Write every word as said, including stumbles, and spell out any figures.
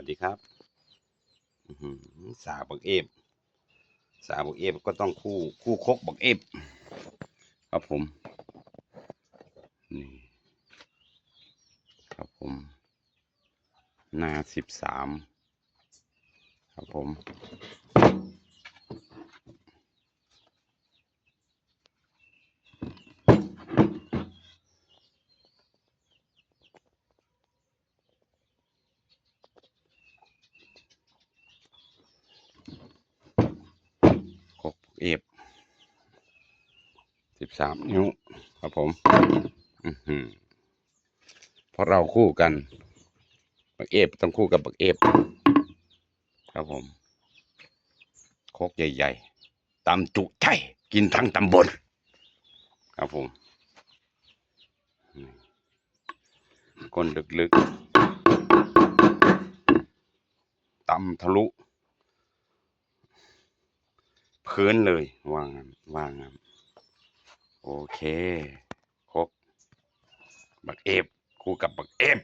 วัสดีครับ อื้อหือ สากบักเอฟ สากบักเอฟก็ต้องคู่ คู่คกบักเอฟ ครับผม นี่ ครับผม นาสิบสาม ครับผม คกเอฟ สิบสาม นิ้ว ครับผม อื้อหือ เพราะเราคู่กัน บักเอฟต้องคู่กับบักเอฟ ครับผม คกใหญ่ๆ ตำจุใจ กินทั้งตำบล ครับผม นี่ ก้นลึกๆ ตำทะลุ พื้นเลย ว่างั้น ว่างั้น โอเค คก บักเอฟ คู่กับบักเอฟ